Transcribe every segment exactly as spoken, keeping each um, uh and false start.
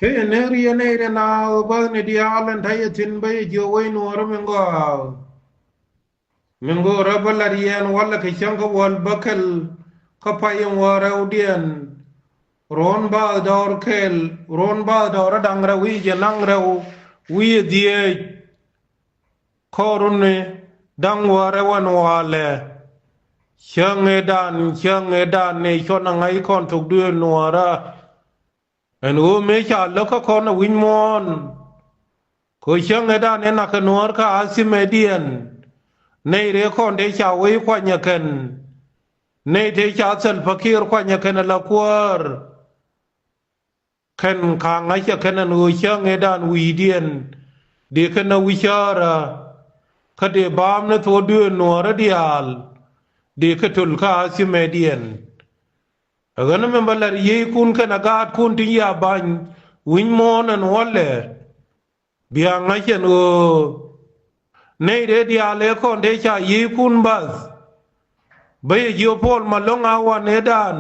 Kɛ yɛ ner yɛ nɛy rɛ naath bathni diaal ɛn ta̱yɛ thi̱n bä yɛ jiök wec nuɔɔrä min gɔaa. Min go̱o̱rä bä la̱t yɛn walɛ kɛ cäŋ kä wäl bäkɛl kä pay in wäär rɛwdiɛn. Ruɔ̱n bathdɔɔr kɛl, ruɔ̱n bathdɔɔr da̱ŋ rɛw wi̱i̱ jɛ naŋ rɛw wi̱i̱ dhieec. Kɔrun ni da̱ŋ wäärɛ wän walɛ. Cäŋ ëëdan, cäŋ ëëdan ni cuɔn aŋa̱c kɔn thok duëël nuɔɔrä. Ɛn ɣöö mëë ca lo̱k kä kɔn ɛ wi̱c muɔ̱ɔ̱n. Kɛ ɣöö cäŋ ëëdan ëë nak kɛ nuɔɔr kä a thimɛdiɛn. Nɛy rëë kɔn tëë ca wec kuanyɛ kɛn. Nɛy tëë ca Salva Kiir kuanyɛ kɛn ala kuäär. Kɛn ka̱a̱ŋ a cɛ kɛn ɛn ɣöö cäŋ ëëdan wi̱i̱diɛn dee kɛn a wi̱cäärä. Kä dee baam ni thok duëël nuɔɔrä diaal dee kɛ töl kä a thimɛdiɛn. Ɛ ɣän min bä la̱t yiëëckun kɛnɛ gaatkun tin ya ba̱ny wi̱c muɔ̱ɔ̱n ɛn wälɛ. Bia ŋa̱c ɛn ɣöö nɛy dee diaal ëë kɔn dee ca yiëëckun bath. Bä yɛ jiök Paul Malɔŋ a wan ëëdan.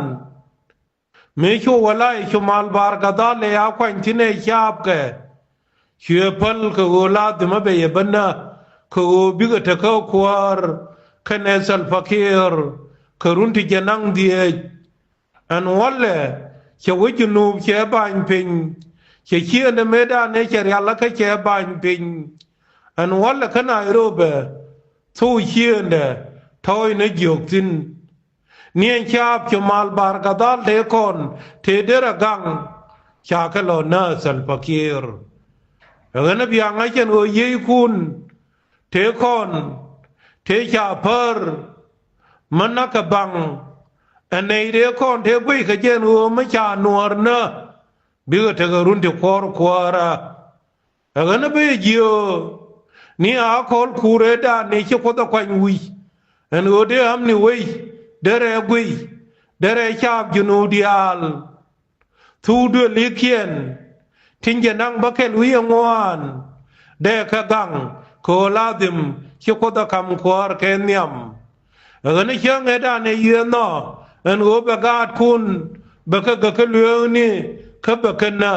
Mëë cu wä la yɛ cu mal bar gadhal ëë a kuany thi̱n ɛ caapkɛ. Cuɛ päl kɛ ɣöö la dhimä bɛ yɛ bä nä kɛ ɣöö bikɛ tekä kuäär kɛnɛ Salva Kiir kɛ run ti jɛ naŋ dhieec. Ɛn wälɛ cɛ wä Junub cɛ ba̱ny piny. Cɛ ciëëndɛ mëëdan ëë cɛ rial kä cɛ ba̱ny piny. Ɛn wälɛ kä Nairobi thok ciëëndɛ tɔ̱ɔ̱c ni jiök thi̱n. Ni ɛn caap cu mal bar gadhal tëë kɔn tëë derɛ gaŋ. Ca kɛ lɔ nä Salva Kiir. Ɛ ɣän bia ŋa̱c ɛn ɣöö yiëëckun tëë kɔn tëë ca pär. Mä na̱k kɛ baŋ ɛ nɛy rëë kɔn tëë guic kɛ jɛ ɛn ɣöö mä ca nuɔɔr nä. Bikɛ tekɛ run ti kuɔɔr kuäärä. Ɛ ɣän bä yɛ jiök ni a kɔl kuur ëëdan ni ci Kuoth ɛ kuany wi̱c. Ɛn ɣöö dee amni wec, derɛ guic, derɛ caap Junub diaal. Thuk duëëlikiɛn tin jɛ naŋ bäkɛl wi̱i̱ ɛ ŋuan. Dee kɛ gaŋ kɛ ɣöö la dhim ci Kuoth ɛ ka̱m kuäär kɛ nhiam. Ɛ ɣän cäŋ ëëdan ɛ yiëë nhɔ ɛn ɣöö bɛ gaatkun bɛ kɛ gäk kä lueeŋni kä bɛ kɛ nä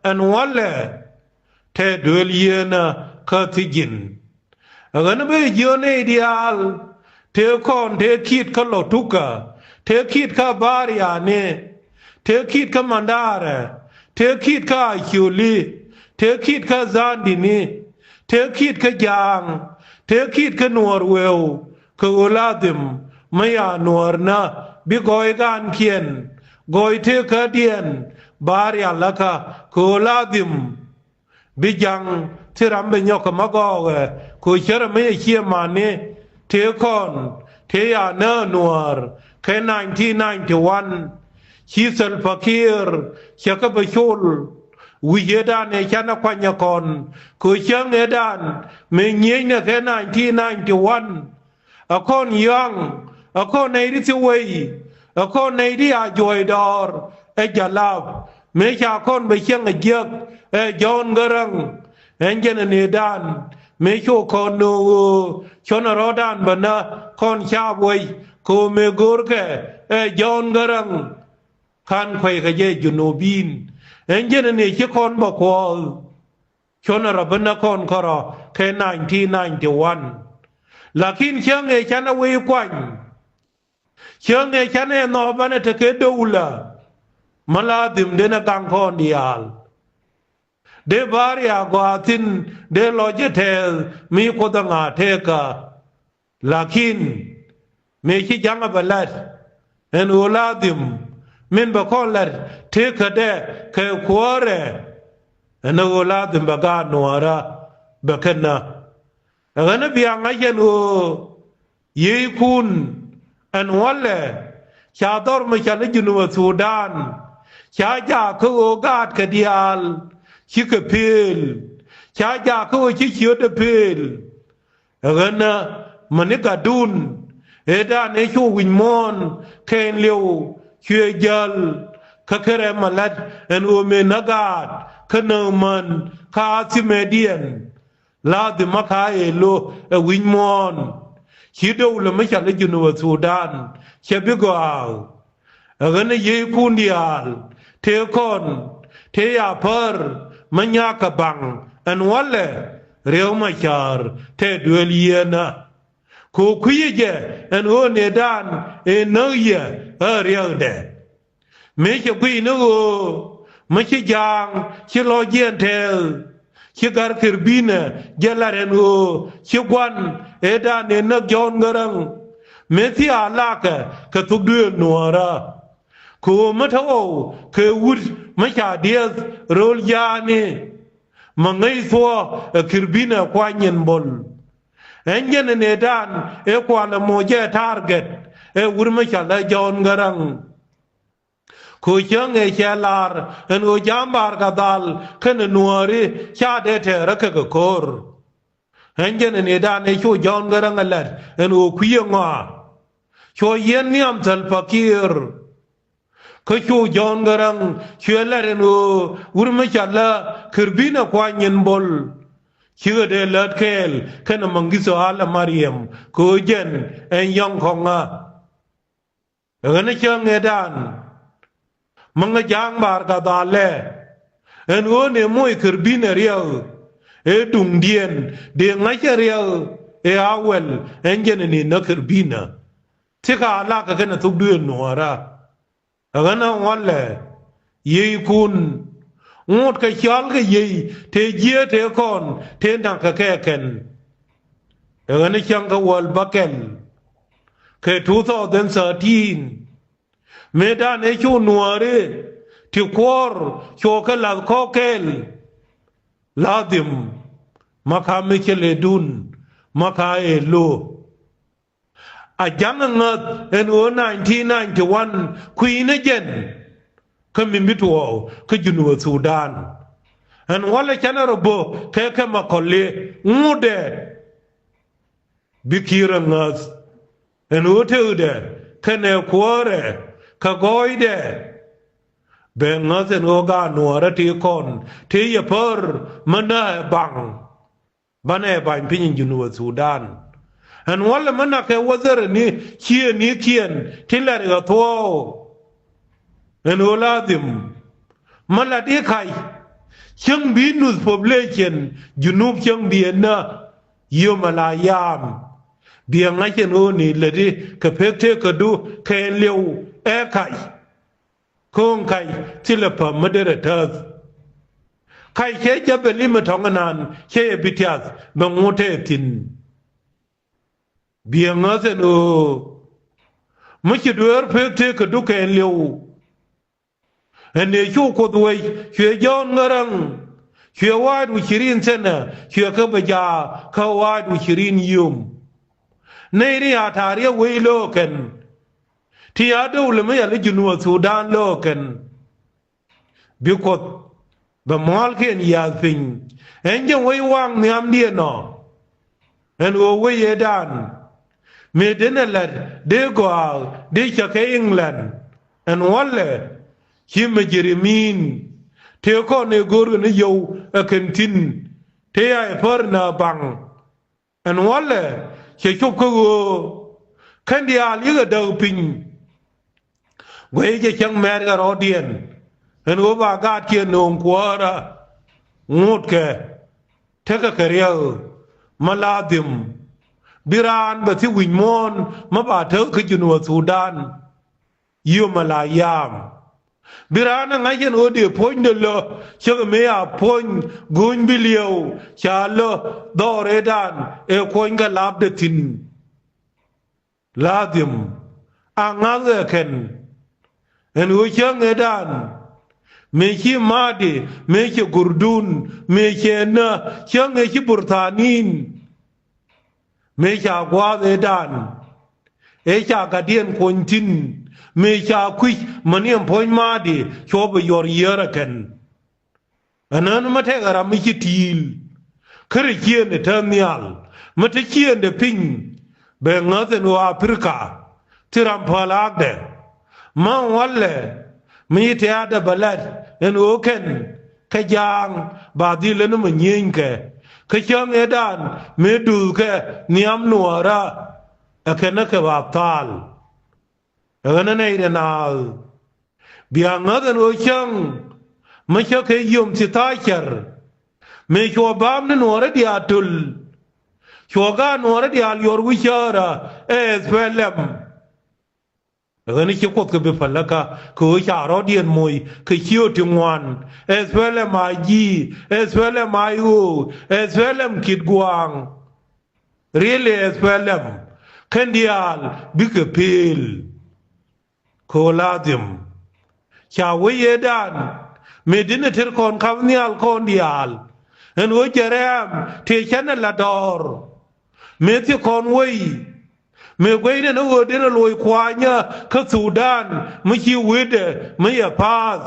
ɛn wälɛ. Tɛ duëël yieenä kä thi̱ji̱n. Ɛ ɣän bä jiök nɛy diaal tëë kɔn tëë ki̱t kä lɔ tukä, tëë ki̱t kä Bariani, tëë ki̱t kä Mandarɛ, tëë ki̱t kä Acioli, tëë ki̱t kä Dhandini, tëë ki̱t kä Ja̱a̱ŋ, tëë ki̱t kä Nuɔɔr Wëëw. Kɛ ɣöö la dhim mä ya nuɔɔr nä bi gɔɔy gaankiɛn gɔɔy tëë kädiɛn. Barial läkä kɛ ɣöö la dhim bi ja̱ŋ ti ram bɛ nyɔk kɛ mä gɔɔkɛ kɛ ɣöö cärɛ mi cɛ ciɛ mani. Tëë kɔn tëë ya nä nuɔɔr kɛ nineteen ninety one. Ci Salva Kiir cɛ kɛ bɛ col wi̱c ëëdan ëë canɛ kuanyɛ kɔn kɛ ɣöö cäŋ ëëdan mëë nyieenɛ kɛ nineteen ninety one. Ɛ kɔn yɔ̱a̱ŋ, ɛ kɔn nɛy ti thi̱ wei, ɛ kɔn nɛy ti a juɔ̱ɔ̱c dɔɔr ɛ jalap. Mëë ca kɔn bɛ cieŋ ɛ jiäk ɛ Jɔ̱ɔ̱n Gäräŋ. Ɛn jɛn ɛ nëëdan mëë cu kɔn nööŋ ɣöö cuɔ̱n ɛ rɔ̱dan bɛ nä kɔn caap wei kɛ ɣöö mëë go̱o̱rkɛ ɛ Jɔ̱ɔ̱n Gäräŋ. Ka̱n kueckɛ jɛ Junubin. Ɛn jɛn ɛ nëë ci kɔn bɛ kuɔth. Cuɔ̱n ɛ rɔ bi nä kɔn kärɔ̱ kɛ nineteen ninety one. Lakin cäŋ ëë canɛ wec kuany. Cäŋ ëë canɛ nhɔk banɛ tekɛ dowla. Mä la dhim denɛ gaŋ kɔn diaal. Dee Barial gɔaa thi̱n dee lɔc jɛ tɛɛth mi Kuoth ɛ ŋa̱a̱ tekä. Lakin mëë ci ja̱ŋ ɛ bɛ la̱t ɛn ɣöö la dhim min bɛ kɔn la̱t tekädɛ kɛ kuäärɛ. Ɛn ɣöö la dhim bɛ gaat nuɔɔrä bɛ kɛn nä. Ɛ ɣän ɛ bia ŋa̱c ɛn ɣöö yiëëckun ɛn wälɛ ca dhɔr mi ca lä Junub Thudan. Ca jaak kä ɣöö gaatkɛ diaal cikɛ pëël. Ca jaak kä ɣöö ci ciötdɛ pëël. Ɛ ɣänä mäni gatdun ëëdan ëë cu wi̱c muɔ̱ɔ̱n kɛn li̱w cuɛ jäl. Kä kärɛ ma la̱t ɛn ɣöö mëë nä gaat kä nääk män kä a thimɛdiɛn. La dhimä ka ëë lo̱ ɛ wi̱c muɔ̱ɔ̱n. Ci dowlɛ mi ca lä Junub Thudan cɛ bi gɔaa. Ɛ ɣän ɛ yiëëckun diaal tëë kɔn tëë ya pär mi nyakä baŋ ɛn wälɛ Riɛk Macäär tëë duëël yieenä. Kɛ ɣöö kui̱cä jɛ ɛn ɣöö nëëdan ëë näk yɛ ɣä riɛkdɛ. Mëë cɛ guic ni ɣöö mi ci ja̱a̱ŋ ci lɔcdiɛn tɛɛth, ci Gat Kɛrbinɛ jɛ lat ɛn ɣöö ci gua̱n ëëdan ëë näk Jɔ̱ɔ̱n Gäräŋ. Mëë thia lakɛ kɛ thuk duëël nuäärä. Kɛ ɣöö mi te ɣɔw kɛ wut mi ca dieth ro̱l ja̱a̱ni. Mi ŋäc thuɔ̱k ɛ Kɛrbinɛ kuany nyin bo̱l. Ɛn jɛn ɛ nëëdan ëë kualɛ moc jɛ target ɛ wut mi ca lɛ Jɔ̱ɔ̱n Gäräŋ. Kɛ ɣöö cäŋ ëë cɛ lar ɛn ɣöö Ja̱a̱ŋ Baar Gathaal kɛnɛ nuääri ca dee tɛɛrä kɛ kɛ ko̱r. Ɛn jɛn ɛ nëëdan ëë cu Jɔ̱ɔ̱n Gäräŋ ɛ la̱t ɛn ɣöö kui̱ ɛŋɔa. Cu yiɛn nhiam Thälpa Kiir. Kä cu Jɔ̱ɔ̱n Gäräŋ cuɛ la̱t ɛn ɣöö wut mi ca lɛ Kɛrbinɛ kuany nyin bo̱l. Cikɛ dee lät kɛɛl kɛnɛ Maŋgitho Haile Mariam kɛ ɣöö jɛn ɛn yɔ̱ŋ kɔŋä. Ɛ ɣän cäŋ ëëdan mi ŋäc Ja̱a̱ŋ Baar Gathaal ɛ ɛn ɣöö nëë moc Kɛrbinɛ riɛk ëë duŋdiɛn dee ŋa̱c ɛ riɛk ëë a wɛl. Ɛn jɛn ɛ nëë näk Kɛrbinɛ. Thikɛ a lakɛ kɛnɛ thuk duëël nuäärä. Ɛ ɣän ɛ ŋuɔ̱lɛ yiëëkun. Ŋot kɛ cɔal kɛ yiëë tëë jiääk tëë kɔn tëë naŋkɛ kɛ kɛn. Ɛ ɣän cäŋ kä wäl bäkɛl kɛ two thousand thirteen. Mëëdan ëë cu nuääri ti kuɔ̱r cuɔ kɛ la̱th kɔ̱k kɛl. Ladhim ma ka mi cɛ lɛ dun ma ka ëë lo̱. A ja̱ŋ ɛ ŋäth ɛn ɣöö nineteen ninety-one kui̱nä jɛn. Kä mi mi tuɔɔk kä Junub Thudan. Ɛn wälɛ canɛ rɔ bo̱ kɛ kɛ ma kɔli ŋutdɛ. Bi Kiir ɛ ŋäth ɛn ɣöö tëkdɛ kɛnɛ kuäärɛ kɛ gɔɔydɛ. Bɛ ŋäth ɛn ɣöö gaat nuäärä tëë kɔn tëë yɛ pär mi näk ɛ baŋ. Banɛ ba̱ny piny in Junub Thudan. Ɛn wälɛ mi nakɛ wäthärä ni ciëënikiɛn ti la̱t ɣä thuɔ̱ɔ̱k. Ɛn ɣöö ladhim mi la̱t i̱ kac cäŋ bi nuth population Junub cäŋ bi ɛ nä. Yom ala yam biɛ ŋa̱c ɛn ɣöö ni läti kɛ pek tëë kädu kɛ ɛn liw ɛ kac. Ko̱o̱ŋ kac thilɛ päm mi derɛ täth. Kac cɛ jabɛli mi tɔ̱ŋ ɛnan cɛ yɛ bi tiath bɛ ŋut tɛɛ thi̱n. Biɛ ŋäth ɛn ɣöö mi ci dueer pek tëë kɛ dukɛn liw. Ɛn ëë cu Kuoth wec cuɛ Jɔ̱ɔ̱n Ŋäräŋ cuɛ wa̱a̱t wi̱cirin thiɛnɛ cuɛ kä bɛ jaak kä wa̱a̱t wi̱cirin yom. Nɛy ri a ta̱a̱ riɛk wec lo̱o̱kɛn. Ti a döw lɛ mi yal i̱ Junub Thudan lo̱o̱kɛn. Bi Kuoth bɛ mua̱a̱lkiɛn yiath piny. Ɛn jɛ wec waŋ nhiamdiɛn ɔ. Ɛn ɣöö wec ëëdan mëë den ɛ la̱t dee gɔaa dee cä kɛ England. Ɛn wälɛ ci mɛ jerimin tëë kɔn ëë go̱o̱r ɣän i̱ yio̱w ɛ kɛn thi̱n tëë a ɛ pär nä baŋ. Ɛn wälɛ cɛ cop kä ɣöö kɛn diaal yikɛ däk piny. Guɛy jɛ cäŋ mɛɛt kɛ rɔɔdiɛn ɛn ɣöö ba gaatkiɛn nööŋ kuäärä. Ŋotkɛ tekɛ kɛ riɛk mä la dhim bi raan bɛ thi wi̱c muɔ̱ɔ̱n mä ba tek kä Junub Thudan. Yom ala yam bi raan ɛ ŋa̱c ɛn ɣöö dee puɔ̱nydɛ lä cäkɛ mëë a puɔ̱ny go̱o̱ny bi liɛw ca lä dhɔɔr ëëdan ëë kuɔ̱nykɛ lapdɛ thi̱n. Ladhim a ŋa̱thkɛ kɛn ɛn ɣöö cäŋ ëëdan mëë ci ma̱a̱di mëë cɛ gurdun mëë cɛ nä cäŋ ëë ci burthaniin. Mëë ca gua̱a̱th ëëdan ëë ca gatdiɛn kuɔny thi̱n mëë ca kui̱c mäni ɛn puɔ̱ny ma̱a̱di cuɔp ɛ yuɔr yiäärä kɛn. Ɛnäni mi tɛkɛ ram mi ci ti̱i̱l kä rɛ ciëëndɛ te nhial mi te ciëëndɛ piny. Bɛ ŋäth ɛn ɣöö Aprika thi ram päl aakdɛ. Mä walɛ mi ci tɛ̈ɛ̈tdɛ bɛ lat ɛn ɣöö kɛn kɛ ja̱a̱ŋ ba dhil ɛn mɛ nyieeny kɛ kä cäŋ ëëdan mëë duth kɛ nhiam nuäärä. Ɛ kɛn ɛ kɛ ba thaal ɛ ɣän ɛ nɛy rɛ naath. Bia ŋäth ɛn ɣöö cäŋ Mi cä kɛ yom ti tha̱a̱ cär. Mëë cuɔ ba̱a̱m ni nuɔ̱ɔ̱rä diaal töl. Cuɔ gaat nuɔ̱ɔ̱rä diaal yuɔr wi̱cäärä ɛ S P L M. Ɣän ci Kuoth kɛ bi päläkä kɛ ɣöö ca rɔ̱diɛn moc kɛ ciöt ti ŋuan. S P L M I G, S P L M I O, S P L M Kit Gua̱a̱ŋ. Really S P L M kɛn diaal bikɛ pëël. Kɛ ɣöö ladhim ca wec ëëdan mëë di̱n ɛ tër kɔn kap nhial kɔn diaal. Ɛn ɣöö jɛ rɛ̈ɛ̈m tëë cänɛ la dɔɔr mëë thiɛ kɔn wei. Mëë gueynɛ ni ɣöö di̱n ɛ loc kuanyä kä Thudan mi ci wetdɛ mi yɛ paath.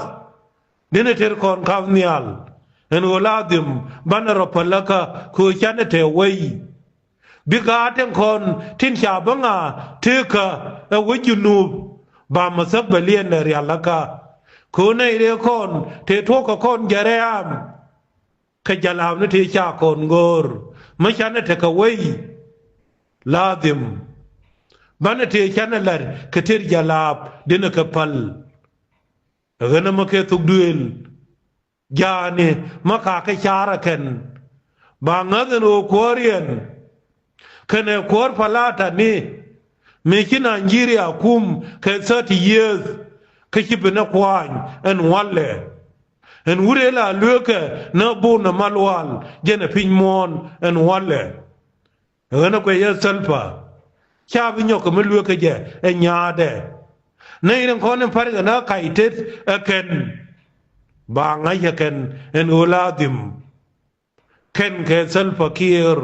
Di̱n ɛ tër kɔn kap nhial. Ɛn ɣöö ladhim banɛ rɔ päläkä kɛ ɣöö cänɛ tɛ wei. Bi gaat tin kɔn tin ca bä ŋa tekä ɛ wec Junub. Ba mɛ thäk bɛ liɛn ɛ rial läkä. Kɛ ɣöö nɛy rɛɛ kɔn tëë tuɔ̱kä kɔn jɛ rɛ̈ɛ̈m. Kɛ jalaap ni tëë ca kɔn ŋöör mi canɛ tekɛ wei. Ladhim banɛ tëë canɛ la̱t kɛ tëër jalaap di̱n ɛ kɛ päl. Ɛ ɣän ɛmɛ kɛ thok duëël. Ja̱a̱ni ma kakä ca̱rä kɛn. Ba ŋäth ɛn ɣöö kuäär yɛn kɛnɛ kuäär Palatani mëë ci Nigeria kum kɛ thirty years. Kä ci bi nɛ kua̱a̱ny ɛn walɛ. Ɛn wurɛ la lueekɛ nä bun ɛ Malual jɛn ɛ piny muɔ̱ɔ̱n ɛn walɛ. Ɣän ɛ kuɛ yɛ Salva. Ca bi nyɔk kɛ mi lueekä jɛ ɛ nyaatdɛ. Nɛy rin kɔn in pa̱rkɛ nä kac tet ɛ kɛn. Ba ŋa̱c ɛ kɛn ɛn ɣöö ladhim. Kɛn kɛ Salva Kiir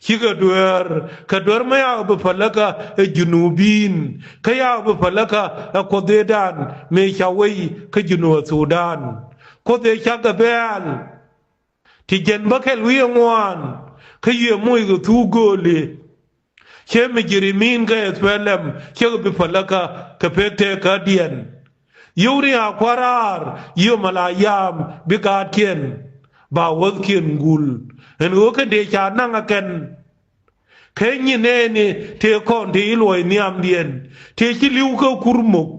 cikɛ dueer kɛ dueer mi yak bi päläkä ɛ Junubin. Kä yak bi päläkä ɛ Kuoth ëëdan mëë ca wei kä Junub Thudan. Kuoth ëë cak Gabɛɛl. Ti jiɛn bäkɛl wi̱i̱ ɛ ŋuan kä yiëë moc kɛ thuk gööli. Ciɛ mi ji̱ ri mi̱i̱n kä S P L M ciɛ kɛ bi päläkä kɛ pek tëëkädiɛn. Yio̱w ni a kua̱r raar yio̱w mɛ la yaam bi gaatkiɛn. Ba wäthkiɛn gul ɛn ɣöö kɛn dee ca naŋ ɛ kɛn. Kɛ nyin nɛɛni tëë kɔn tëë i̱ luɔ̱c nhiamdiɛn tëë ci li̱w kä Kurmuk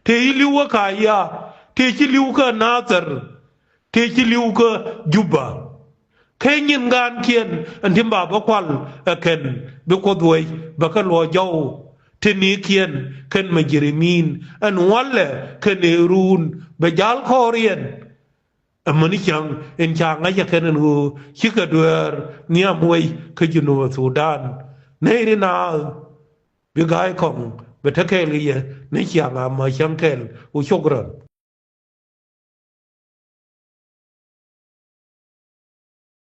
tëë i̱ li̱w kä Kaya tëë ci li̱w kä Nathɛr. Tëë ci li̱w kä Juba. Kɛ nyin gaankiɛn ɛn ti ba bä kual ɛ kɛn bi Kuoth wec bɛ kɛ luɔc jɔw. Tëë nikiɛn kɛn mɛ ji̱ ri mi̱i̱n ɛn walɛ kɛn ëë ruun bɛ ja̱l kɔɔriɛn. Ɛmäni cäŋ in ca ŋa̱c ɛ kɛn ɛn ɣöö cikɛ dueer nhiam wec kä Junub Thudan. Nɛy ri naath bi ga̱a̱c kɔŋ bɛ te kɛɛl kɛ yɛ ni ciaŋ a mä cäŋ kɛl wu cok rɔn.